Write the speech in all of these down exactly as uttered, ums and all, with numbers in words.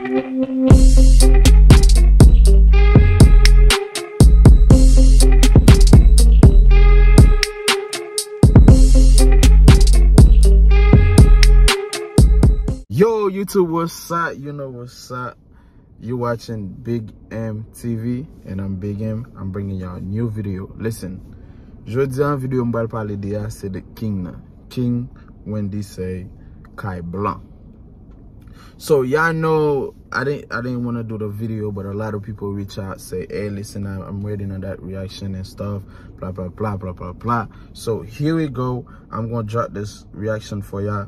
Yo, YouTube, what's up? You know what's up. You watching Big M T V, and I'm Big M. I'm bringing y'all a new video. Listen, jodi a videyo m pral pale de a, se de King nan. King Wendy Sey Kay Blan. So y'all know I didn't I didn't want to do the video, but a lot of people reach out, say, "Hey, listen, I, I'm waiting on that reaction and stuff, blah blah blah blah blah blah." So here we go. I'm gonna drop this reaction for y'all.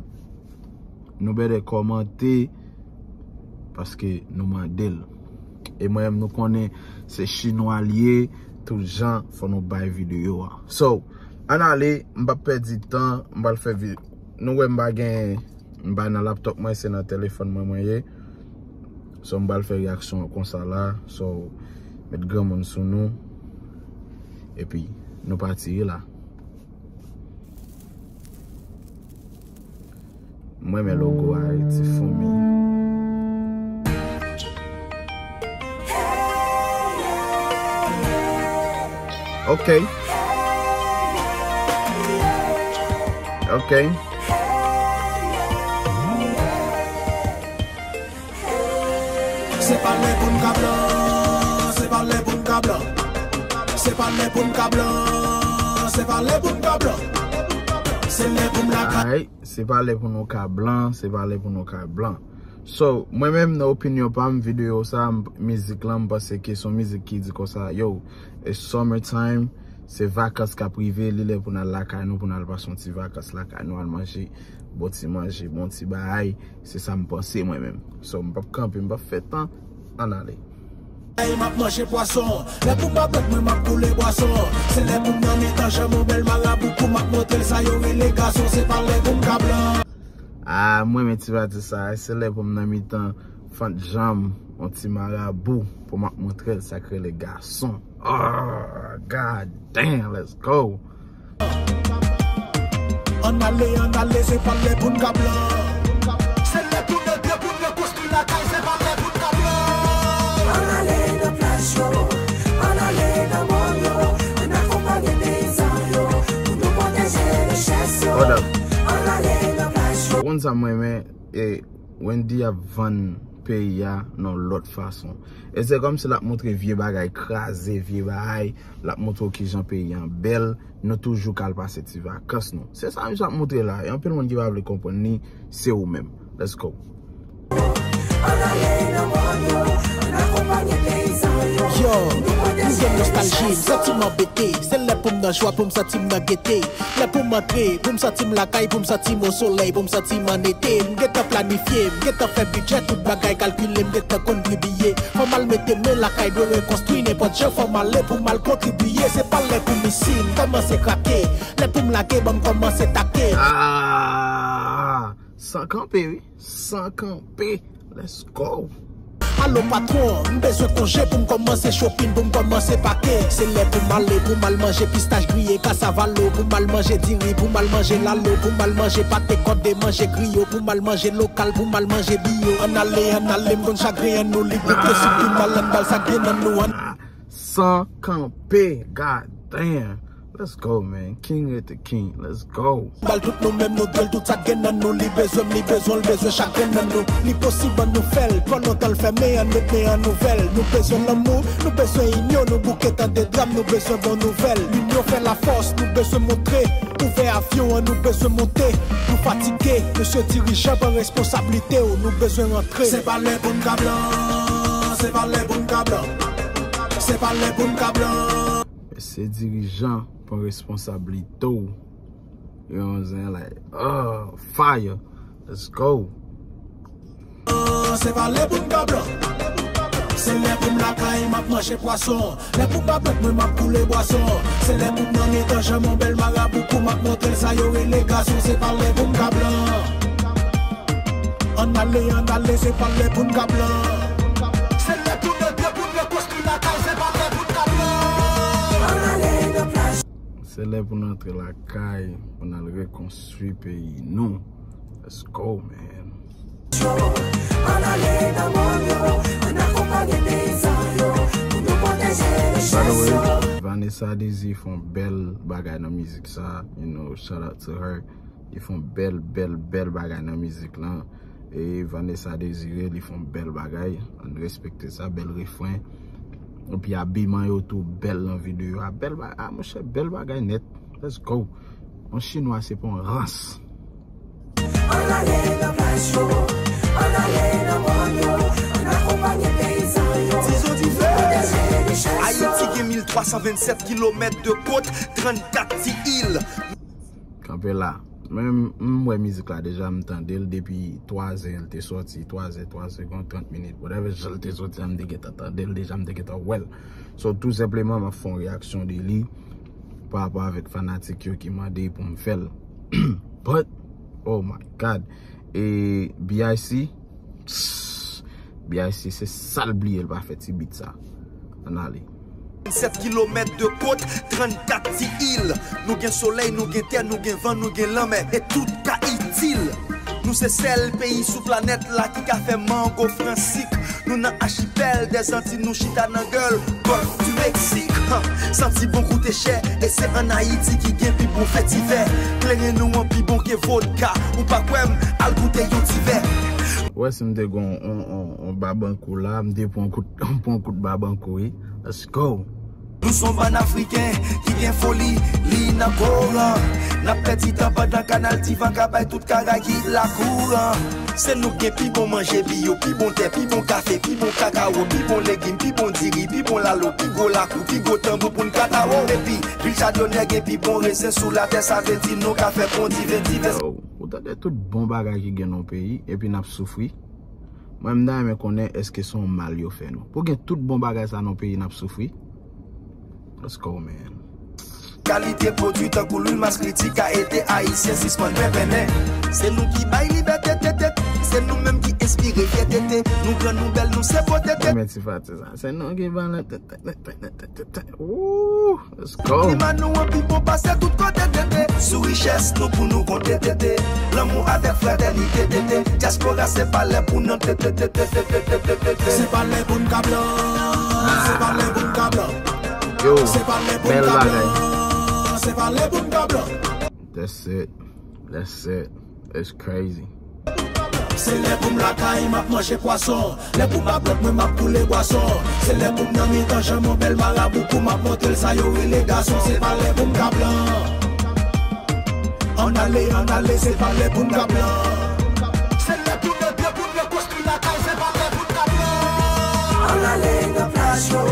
Nou bèdè kòmante paske nou mande l. E mwen menm nou konnen se chinwa l ye, tout jan fò nou bay videyo a. So, ann ale, m p ap pèdi tan, m pral fè vi-, nou wè m pa gen, m pa nan laptop mwen, se nan telefòn mwen mwen ye. So, m pral fè reyaksyon an konsa la. So, met granmoun sou nou. Epi, nou pati la. Mwen men logo a, ti foumi. Ok. Ok. Se pa lè pou n ka blan, se pa lè pou n ka blan. Se pa lè pou n ka blan, se pa lè pou n ka blan. Se lè pou m lakay. Alright, se pa lè pou nou ka blan, se pa lè pou nou ka blan. So, mwen menm nan opinyon pa m, videyo sa, m, mizik lan, m panse ke se yon mizik ki di konsa, yo, it's summer time, se vakans k ap rive, li lè pou n al lakay nou, pou n al pase yon ti vakans lakay nou, al manje bon ti manje, bon ti bagay, se sa m panse mwen menm. So, m p ap kanpe, m p ap fè tan, ann ale. Ey, m ap manje pwason. Lè pou m avèk mwen, m ap boule bwason. Se lè pou m nan mitan janm yon bèl marabou pou m ap montre l sa yo rele gason. Se pa lè pou m ka blan. Ah, mwen men ti pati sa, se lè pou m nan mitan fant janm yon ti marabou pou m ap montre l sa k rele gason. Ah, god damn, let's go. Ann ale, ann ale, se pa lè pou n ka blan. Se lè pou n ede, pou n rekonstwi lakay, se pa lè pou n ka blan. Ann ale nan plaj yo, ann ale nan mòn yo, ann akonpanye peyizan yo, pou nou pwoteje richès yo. Hold up. Ann ale nan plaj yo. Ou konn sa m renmen, e Wendy ap vann peyi a nan lòt fason. E se kòmsi l ap montre vye bagay kraze, vye bagay, l ap montre w kijan peyi an bèl, nou toujou ka al pase ti vakans nou. Se sa misye ap montre la, e anpil moun ki pa vle konprann li, se ou menm. Let's go. Yo, m gen nostalji, m santi m anbete. Se lè pou m nan jwa, pou m santi m nan gete. Lè pou m antre, pou m santi m lakay, pou m santi m o solèy, pou m santi m an ete. M gentan planifye, m gentan fè bidjè, tout bagay kalkile, m gentan konn pri biye. Fò m al mete men lakay, dwe rekonstwi nenpòt jan, fò m ale pou m al kontribiye. Se pa lè pou m isi, m kòmanse krake. Lè pou m lage, ban m kòmanse take. Ah, san kanpe, wi. San kanpe. Let's go. Alo patwon, m bezwen konje pou m kòmanse shopping, pou m kòmanse pake. Se lè pou m ale, pou m al manje pistach griye, kasav alo, pou m al manje diri, pou m al manje lalo, pou m al manje pate kòde, manje griyo, pou m al manje lokal, pou m al manje biyo. Ann ale, ann ale, m konn chagren an nou, li pete sou pi mal, ann bal sa gen nan nou, ann. San kanpe, god damn. Let's go, man. King rete king. Let's go. Bal tout nou menm nou dwe l, tout sa k gen nan nou, li bezwen m, li bezwen l, bezwen chak grenn nan nou. Li posib ann nou fè l, twò lontan l fèmen, ann met men an nouvèl. Nou bezwen lanmou, nou bezwen inyon, nou bouke tande dram, nou bezwen bon nouvèl. Linyon fè lafòs, nou bezwen montre. Ouvè avyon an, nou bezwen monte. Nou fatige, mesye dirijan, pran responsablite w, nou bezwen rantre. Se pa lè pou n ka blan, se pa lè pou n ka blan. Se pa lè pou n ka blan. Mesye dirijan, pran responsablite w. Yo, zen like, oh, fire. Let's go. Se pa lè pou m ka blan. Se lè pou m lakay, m ap manje pwason. Lè pou m avèk mwen, m ap boule bwason. Se lè pou m nan mitan janm yon bèl marabou pou m ap montre l sa yo rele gason. Se pa lè pou m ka blan. Ann ale, ann ale, se pa lè pou n ka blan. Se lè pou nou de pou n rekonstwi lakay, se pa lè pou n ka blan. Ann ale nan plaj. Se lè pou n antre lakay, pou n al rekonstwi peyi nou. Let's go, man. Ann ale nan mòn Vanessa Désiré fè yon bèl bagay nan mizik sa, you know, shout out to her. Li fè yon bèl, bèl, bèl bagay nan mizik lan. E Vanessa Désiré, li fè yon bèl bagay. Ann respekte sa, bèl refren. Epi abiman yo tou bèl nan videyo a. Bèl bagay, ah, monchè, bèl bagay nèt. Let's go. Yon chinwa se pa yon rans. Ann ale nan plaj yo, ann ale nan mòn yo, ann akonpanye peyizan yo. Tizon dife. Pwoteje richès yo. Ayiti gen mil twa san vennsèt kilomèt de kòt, trannkat ti il. Kanpe la. Men m wè mizik la deja, m tande l depi twa zè l te sòti, twa zè, twa segonn, trant minit, whatever jan l te sòti a, m te gentan tande l deja, m te gentan wè l. So, tou senpleman, m ap fè yon reyaksyon de li pa rapò avèk fanatik yo ki mande pou m fè l. But, oh my God. E B I C, B I C se sa l bliye l pa fè ti beat sa. Ann ale. Sèt kilomèt de kòt, trannkat ti il. Nou gen solèy, nou gen tè, nou gen van, nou gen lanmè, e tout ka itil. Nou se sèl peyi sou planèt la ki ka fè mango fransik. Nou nan achipèl dèzanti, nou chita nan gèl Gòlf di Meksik. Ha, santi bon koute chè, e se ann Ayiti ki gen pi bon vetivè. Kleren nou an pi bon ke vodka. Ou pa kwè m? Al goute yon ti vè. Ou wè si m te gon on, on, on babankou la, m te pran kout, pran kout babankou, wi. Let's go. Nou se yon bann Afriken ki gen foli, li nan kò an. N ap pèdi tan pandan kanal Divan ka bay tout Karayib la kouran. Se nou k gen pi bon manje biyo, pi bon tè, pi bon kafe, pi bon kakawo, pi bon legim, pi bon diri, pi bon lalo, pi gwo lakou, pi gwo tanbou pou n katawo. Epi, vil Chadonè gen pi bon rezen sou latè, sa vle di nou ka fè bon diven, diven. Yo, ou tande tout bon bagay ki gen nan peyi, epi n ap soufri. Mwen, m ta renmen konnen èske se yon mal yo fè nou. Pou gen tout bon bagay sa nan peyi, n ap soufri. Let's go, man. Kalite pwodui tankou lwil mas kritik ka ede Ayisyen sispann penpennen. Se nou ki bay libète, tete. Se nou menm ki enspire fyète, tete. Nou gran, nou bèl, nou se pote, tete. Men ti pati sa. Se nou ki ban lè, tete, tete, tete, tete. Ooh, let's go. Klima nou an pi bon pase tout kote, tete. Sou richès nou pou nou konte, tete. Lanmou avèk fratènite, tete. Dyaspora se pa lè pou n, tete, tete, tete, tete, tete. Se pa lè pou n ka blan. Se pa lè pou n ka blan. Yo, bèl bagay. Se pa lè pou n ka blan. That's it. That's it. It's crazy. Se lè pou m lakay, m ap manje pwason. Lè pou m ap bwè, mwen m ap koule bwason. Se lè pou m nan mitan janm yon bèl marabou, pou m ap montre l sa yo rele gason. Se pa lè pou m ka blan. Ann ale, ann ale, se pa lè pou n ka blan. Se lè pou n ede, pou n rekonstwi lakay, se pa lè pou n ka blan. Ann ale nan plaj yo,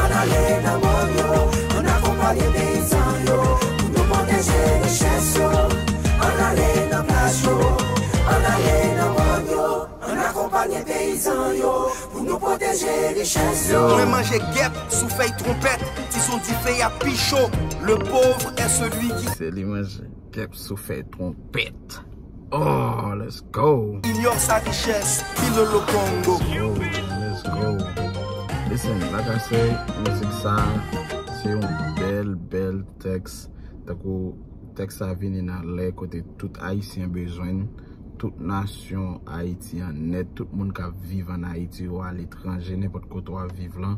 ann ale nan mòn yo, ann akonpanye peyizan yo, pou nou pwoteje richès yo. Ann ale nan plaj yo, ann ale nan mòn yo, ann akonpanye peyizan yo, pou nou pwoteje richès yo. Yo. Mwen manje gèp sou fèy twonpèt, ti son dife a pi cho. Le pauvre est celui qui... Se li manje gèp sou fèy twonpèt. Oh, let's go. Ignore sa richesse, Pilo Lokongo. Let's go, man, let's go. Listen, like I say, mizik sa, se yon bèl, bèl tèks. Tankou tèks sa vini nan lè kote tout Ayisyen bezwen l, tout nasyon Ayiti an nèt, tout moun k ap viv ann Ayiti ou aletranje, nenpòt kote w ap viv lan,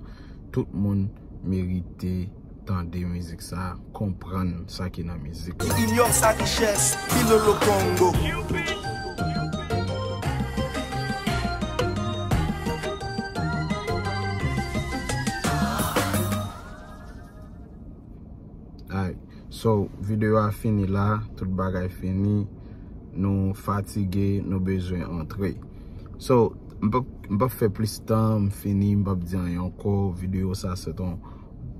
tout moun merite tande mizik sa, konprann sa ki nan mizik la. Ignore sa richesse, Pilo Lokongo. Alright. So, videyo a fini la, tout bagay fini. Nou fatige, nou bezwen antre. So, m p ap, m p ap fè plis tan, m fini, m p ap di anyen ankò. Videyo sa se yon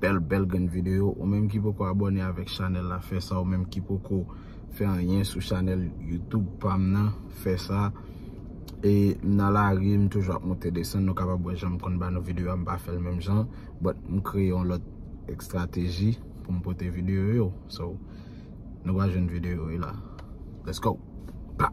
bèl, bèl grenn videyo. Ou menm ki poko abòne avèk chanèl la, fè sa. Ou menm ki poko fè anyen sou chanèl YouTube pa m nan, fè sa. E m nan lari, m toujou ap monte desann. Nou kapab wè jan m konn ba nou videyo a, m pa fè l menm jan. But m kreye yon lòt estrateji pou m pote videyo yo. So, nou va jwenn videyo yo la. Let's go. Pa.